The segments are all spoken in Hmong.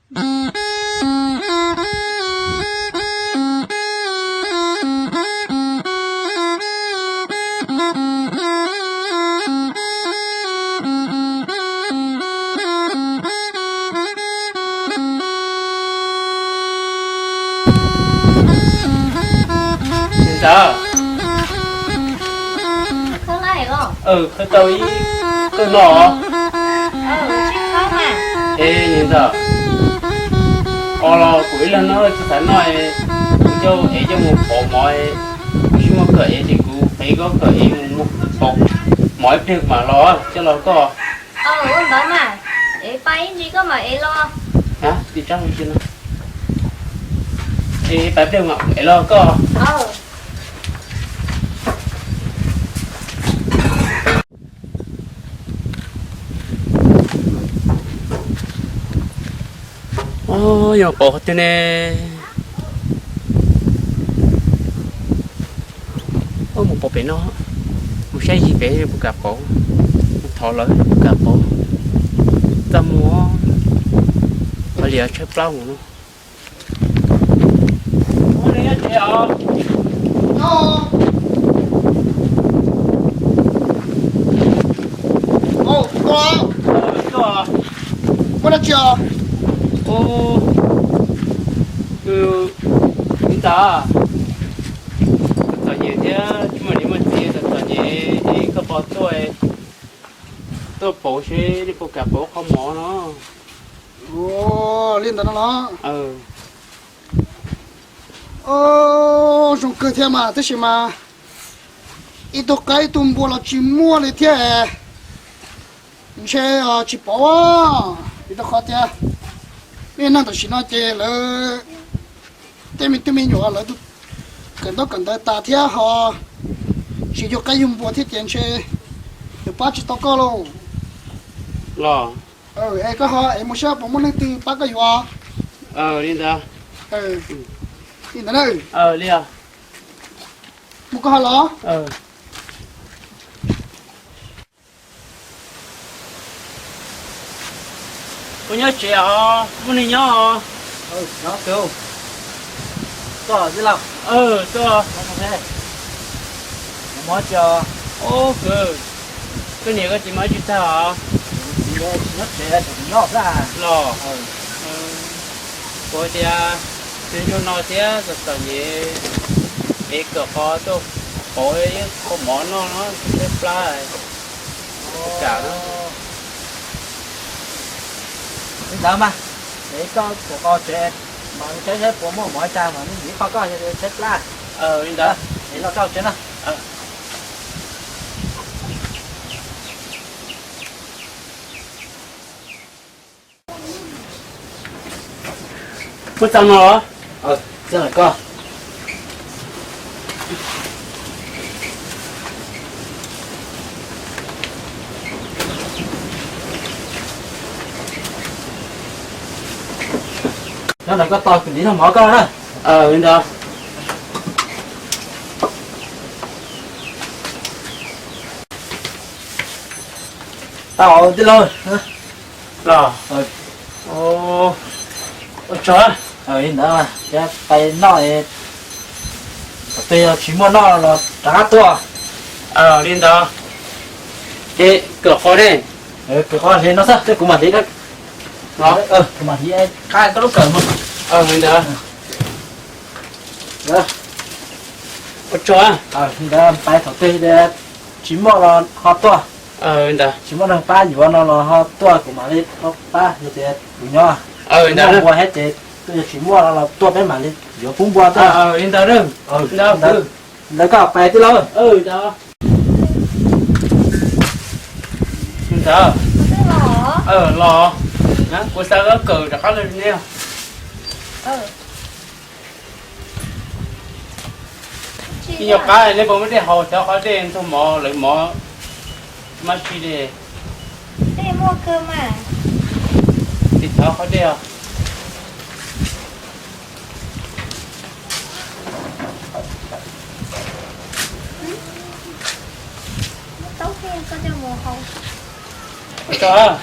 Niam ntxawm, khawb tau ib tug no. Es niam ntxawm, o los kuv ib leeg no tsis xav noj, kuv coj ev coj mus pauv mov, kuv tsis muaj kawm ev ces kuv qhia koj kawm ev mus pauv mov ib pliag mam los coj los koj. Ua ntawd mas, es pab ib ntsis koj mam ev los. Tim tsab hauv no, es pab ib pliag mam ev los koj. Yog pauv qhov twg ne? Mus pauv pem no, mus saib yig pem puas kam pauv, mus thov lawv puas kam pauv. Txaj muag, ua li tshaib plab mus no. Muaj dab tsi os? Ntxawm, txom nyem thiab tsis muaj niam muaj txiv, txom nyem, es koj puas tuaj, tuaj pauv seb nej puas kam pauv qhov mov no. Li ntawd no los? Zoo kawg thiab mas, tab sis mas ib tug qaib ib tug npua los tsis muaj li thiab. Ntshe tsis pauv, vim rau qhov tias nej neeg tam sim no ces lawv tej me tub me nyuam lawv kawm ntaub kawm ntawv tas thiab ho tsis yug qaib yug npua thiab ces ntshe yuav pab tsis tau koj lauj. Es koj ho es mus saib puas muaj leej twg pab koj yuav. Li ntawd. Li ntawd na. Mus koj ho los. Ua nyob tsev os, muaj neeg nyob os. Koj tij laug, koj mov tsis? Ub, koj niam koj txiv mov tsis tag os? Nyob tsev, nyob xwb los. Kuv tias, nyob no thiab txom txom nyem, es kawm qhov tuaj pauv ib qho mov noj no, tshaib plab. Li ntawd mas, es koj tuaj qhov tsev, mas saib saib puas muaj mov cas mas nws ib qho koj tshaib plab. Li ntawd, es los koj tsev no. Muab txog no los? Txog koj. Nyob ntawd koj tos kuv ntim noj mov koj na. Li ntawd. Tau tij laug. Los. Ua tsaug. Li ntawd, pais noj, thaum twg yog tsis muaj noj los rov qab tuaj. Li ntawd. Ces kawm qhov ne? Kawm qhov hliv no xwb, kuv mam hliv. Kuv mam hliv qab koj lub kawm mus. Li ntawd. Ua tsaug. Li ntawd, pais thaum twg tsis muaj los ho tuaj. Li ntawd. Tsis muaj neeg pab yuav no los ho tuaj kuv mam li pab, yog tias kuv nyob, muaj npua thiab ces twb yog tsis muaj no los tuaj peb mam li yuav pub npua tuaj. Li ntawd. Ntawd koj pais tij laug. Ntawd. Los, kuv xa koj kawm rov qab los ne. Ib nyuag qab nej puas muaj dej haus, thov qhov dej ntxuag mov lawv mov mab si dej. Dej muaj kawg mas. Ces thov qhov dej os. Muab taub hej koj coj mus haus. Ua tsaug.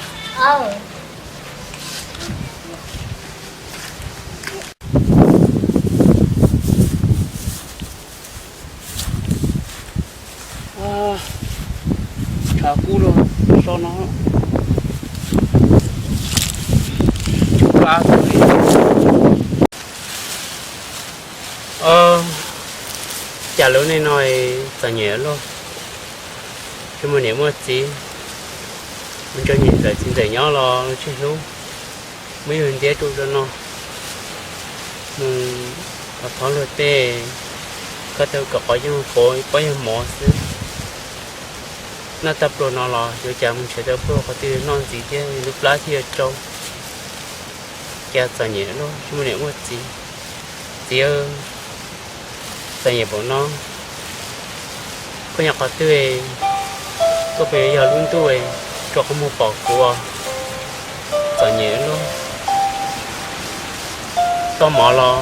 Cas lub neej no txom nyem luaj, tsis muaj niam muaj txiv, mus nrog niam ntxawm txiv ntxawm nyob los tsis hlub, muab yus ntiab rau rau no, mus thov thov luag tej, koj tau kom qhov yoog quav pob yog mov xwb. Noj tag pluas no los yuav cas mus nrhiav tau pluas qhov twg noj ntxiv thiab, lub plab thiaj yuav tsau. Cas txom nyem luaj, tsis muaj niam muaj txiv. Txiv, txom nyem npaum no, koj nyob qhov twg, koj puas yuav yog lub ntuj tso qhov muag pom kuv? Txom nyem luaj. Tau mov los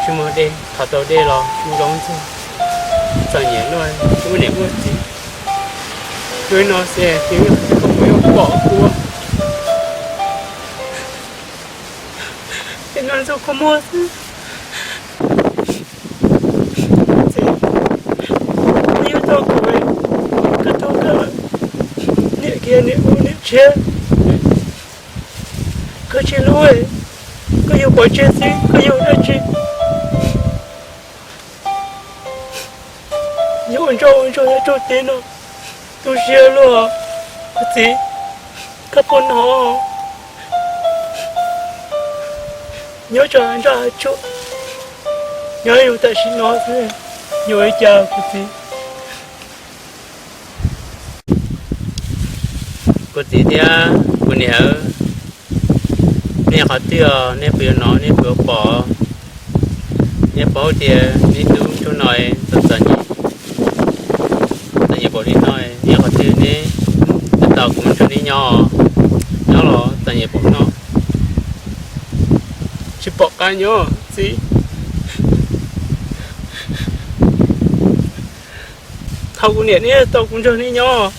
tsis muaj dej, thov tau dej los tsis muaj zaub ntxuag. Txom nyem luaj, tsis muaj niam muaj txiv. Lub no xwb tsis yog koj puas yuav pom kuv, es noj ntxuag kua muag xwb. Txiv, koj yug tau kuv, koj tau koj niam kiag niam ub niam tshiab, koj tsis hlub, koj yug pov tseg xwb, koj yug dab tsi? Yug ua ntsuag ua ntsuag nyob rau teb no, tu siab luaj. Kuv txiv, koj puas hnov? Nyob tso nroj hav tsuag, nyob yus tam sim no xwb, yuav ua li cas kuv txiv? Kuv txiv thiab kuv niam, nej qhov twg os, nej puas yuav hnov, nej puas yuav pom? Nej paub tias nej tub ntsuag no txom txom nyem, txom nyem npaum li no, nej qhov twg nej tab tom kuv nrog nej nyob, nyob los txom nyem npaum no, tsis pom qab nyob txiv. Thaum kuv niam neb tau kuv nrog neb nyob,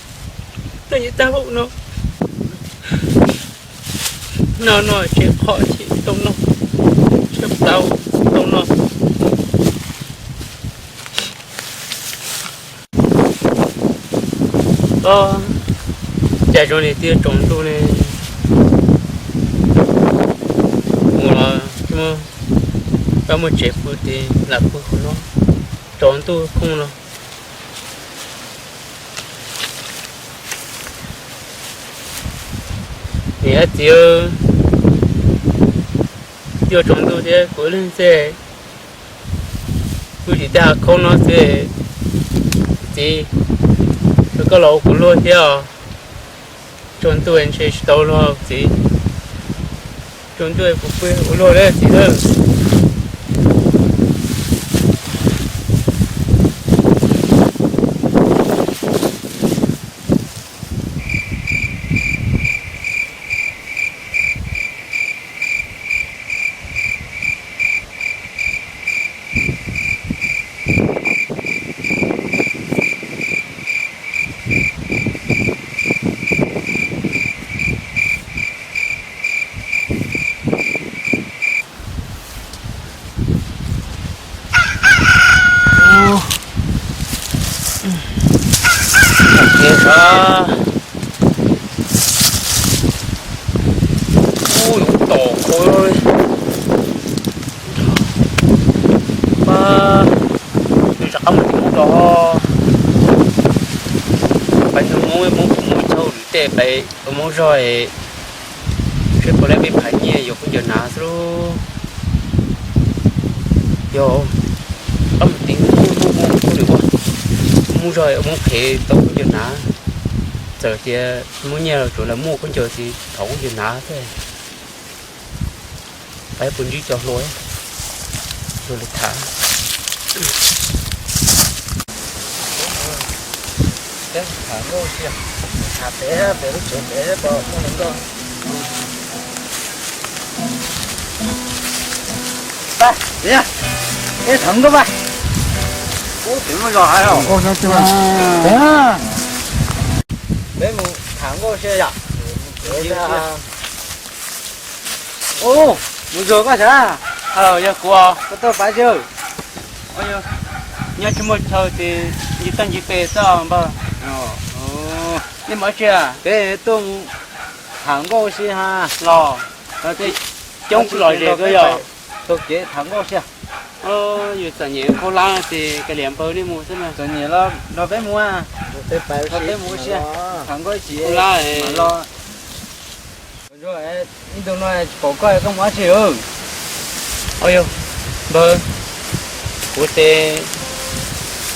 txom nyem tag npaum no, no no tsis qhov chim tau noj, tsis tau tau noj. Os, cas zoo li twb tsaus ntuj ne, mus los tsis muaj, pab muaj tsev pw ces lam pw qhov no, tsaus ntuj khooj no. Niam txiv, twb tsaus ntuj thiab kuv ib leeg xwb, kuv tsis tej hav khaub no xwb. Txiv, koj los ua kuv luag thiab os. Tsaus ntuj ntshe tsis tau luag txiv, tsaus ntuj kuv pw ua luag lawm txiv lawm. Ces sab, ub, yuav tom qhov, pab, nws rov qab mus tim Hmoob rau, pab nws Hmoob, Hmoob kuv mus thauj lwm tej pem ua Hmoob zog, seb puas tau peb phav nyiaj yuav khaub ncaws hnav xwb lauj. Yog, pab mus tim Hmoob, Hmoob, Hmoob, Hmoob zog ua Hmoob qhev tau khaub ncaws hnav. Txawm tias muaj nyiaj los tsuav lawv muaj khaub ncaws ces thov khaub ncaws hnav xwb. Pab puas ntsib cov hluas, hluas li tham. Peb tham nkauj si, tham pem pem lub tsev pem pom muaj hluas nkauj. Pab, peb tham nkauj pab. Ub, pem muaj zos heev os. Peb mus tham nkauj si yom. Ub, mus zog koj sav. Yog kuv os. Koj tuaj pab xwb. Nyob tsis muaj chaw ces ncig toj ncig pes xwb npawg. Nej mus dab tsi? Peb tuaj mus tham nkauj si ha. Los, coob lom zem kawg yog. Taug kev tham nkauj si. Yus txom nyem khaub hlab ces kav liam npawg nej mus xwb na. Txom nyem los nrog peb mus, nrog peb mus ua si, tham nkauj ib chim los. Ib ntu no tsis pom koj, koj mus dab tsi? Npawg, kuv ces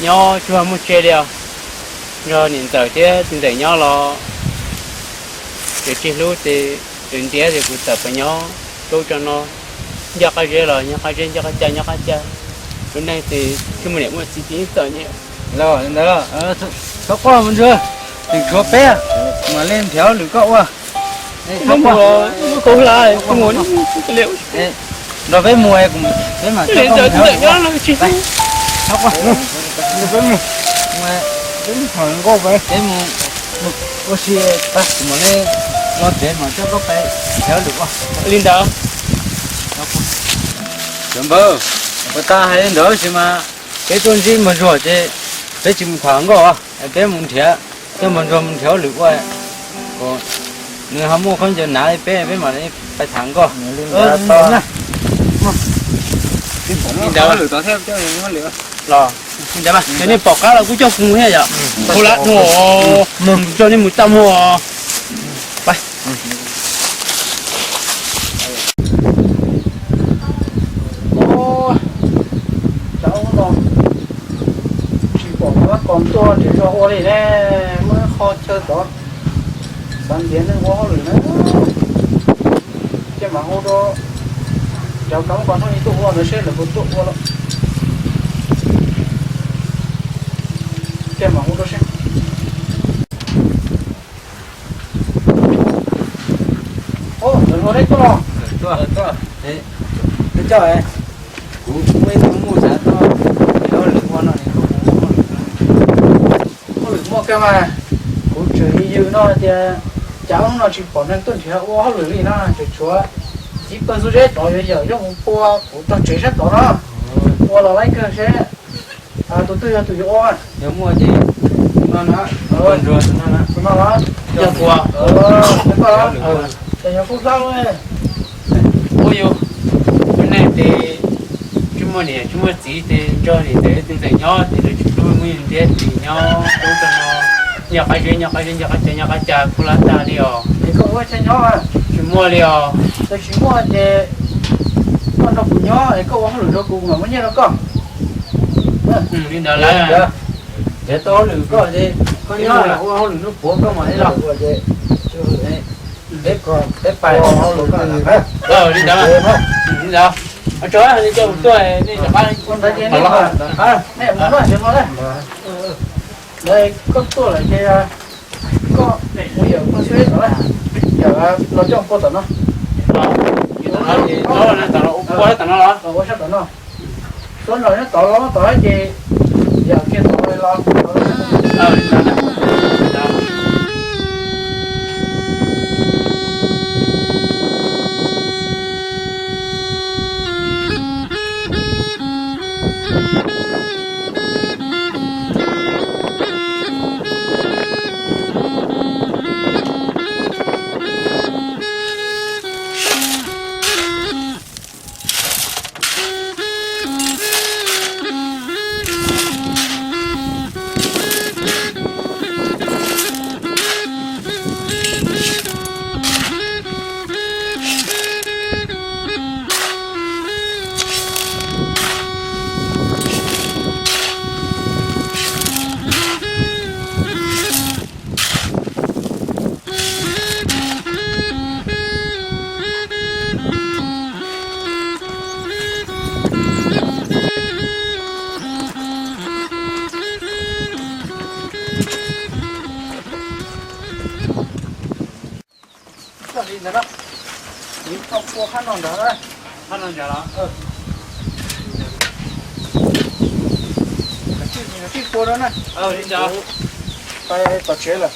nyob tsis muaj tsev li os. Nrog niam ntxawm thiab txiv ntxawm nyob los tsev tsis hlub ces tsev ntiab ces kuv txawm pab nyob rau tso no. Nco qab zeb los nyob qab zeb, nco qab cag nyob qab cag. Lub neej ces tsis muaj niam muaj txiv ces txom nyem. Los ntawd, txhob quaj Mus Ntsuag, tseem tshuav peb, mam li nrhiav hauj lwm koj ua. Nrog peb mus, peb mam coj koj mus nrhiav hauj lwm. Peb mus, peb mus tham nkauj, peb mus ua si, kuv mam li los tsev mam coj koj mus nrhiav hauj lwm ua. Li ntawd. Cov npawg, puas tas hais li ntawd tab sis mas peb tuaj ntsib Npawg Ntsuag ces peb tsis mus tham nkauj, peb mus nrhiav, coj Npawg Ntsuag mus nrhiav hauj lwm ua. Nws ho muaj khaub ncaws hnav li peb, peb mam li pais tham nkauj. Li ntawd, cov nej pom qab los kuj coj kuv mus thiab yom. Kuv lam dhau, coj nej mus txaj muag. Tsis pom qab kom tuaj nrhiav zog ua li ne, muab qhov chaw tod xav ntiav neeg ua hauj lwm na. Cia mam hu rau cov koob kom nrog ib tug ua ntawd seb lawv puas tuaj ua lawm. Cia mam hu rau seb. Ntawm no neb tuaj los? Tuaj, tuaj. Neb coj, kuv muaj ib tug muj xav tuaj nrhiav hauj lwm ua no, hauj lwm muaj kawg mas. Kuv tseem yws yws no hais tias cas hnub no tsis pom neeg tuaj nrhiav ua hauj lwm li no, tseem tshuav txiv pawg xub zeb tod yuav yawm yoj mus pua kuv tog tsev sab tod no. Ua los laib kawg seb tus twg yog tus yuav ua. Yog muaj ces no na, tus no na, tus no na, yog tus, yog koj los, ces yog kub hlab. Ua yus, lub neej ces tsis muaj niam tsis muaj txiv ces nrog niam ntxawm txiv ntxawm nyob ces lawv tsis hlub, muab yus ntiab ces nyob rau no, nyob qab zeb nyob qab zeb, nyob qab cag nyob qab cag, kub hlab tag li os. Es koj ua cas nyob? Tsis muaj li os. Ces tsis muaj ces koj nrog kuv nyob es koj ua hauj lwm rau kuv, kuv mam muab nyiaj rau koj. Li ntawd lawm. Nrhiav tau hauj lwm koj ces koj nyob ua hauj lwm nruab puav koj mam li los. Peb pais hauj lwm koj. Li ntawd, li ntawd. Tso, nej coj kuv tuaj, nej rov qab los. Lawv koj tuaj lawm ces koj mus yawm pawg xwb tod, yawm los coj ua pua tom no. Ua sab tom no los? Ua sab tom no. Tuaj nrog nyob tod los tod ces yawm kiag tod los. Li ntawd, kuv tau pua qab no nrad, qab no nrad los? Tij pua rau na. Li ntawd, pais tom tsev lawm.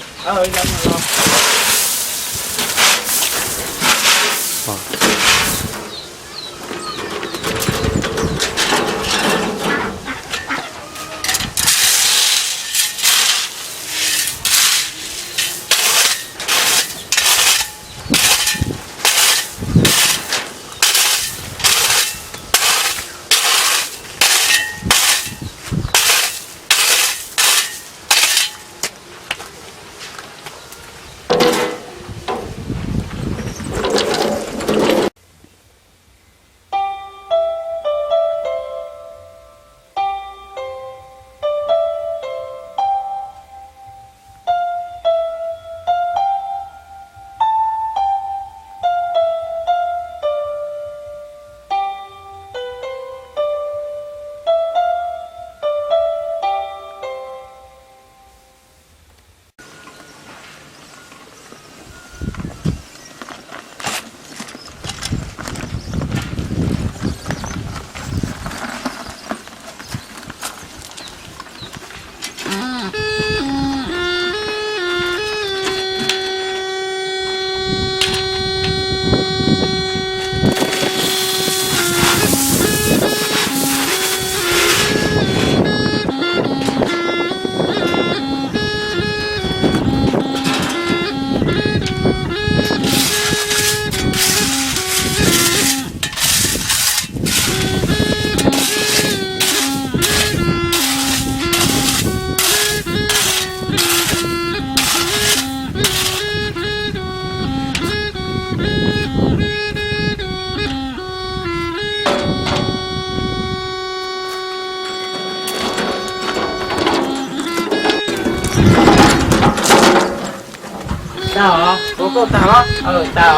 Ua koj tag los? Tag,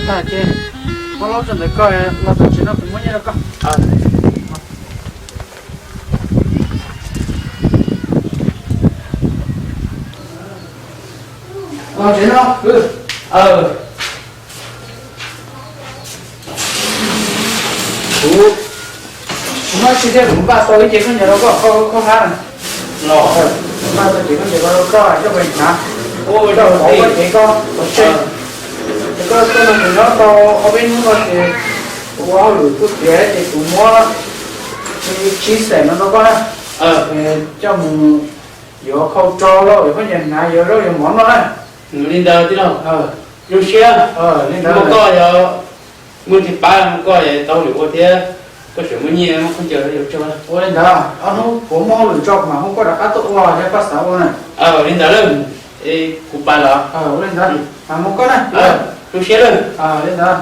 tag ces muab lub rau ntawm koj, los txog tsev no kuv muab nyiaj rau koj. Los tsev no. Kuv, kuv muab tsis thiab kuv npaj tau ib ce khaub ncaws rau koj, koj khaub hlab na. Los, npaj tau ces khaub ncaws rau koj coj pais hnav, coj hauv koj cev koj pov tseg. Ces koj tuaj no kuv nyob tau ob peb hnub no ces kuv ua hauj lwm kuj tiav ces kuv muab tsib xees no rau koj na. Coj mus yuav khau rau los yuav khaub ncaws hnav, yuav zaub yuav mov noj na. Li ntawd tij laug. Zoo siab. Li ntawd, muaj koj yog, muaj tus pab muaj koj tau hauj lwm ua thiab, koj tseem muaj nyiaj muaj khaub ncaws yuav tso. Ua li ntawd, ob hnub kuv muaj hauj lwm tso kuv mam hu koj rov qab tuaj ua thiab koj xav ua na. Li ntawd, kuv pais los. Ua li ntawd, mam mus koj na. Zoo siab lawm. Li ntawd.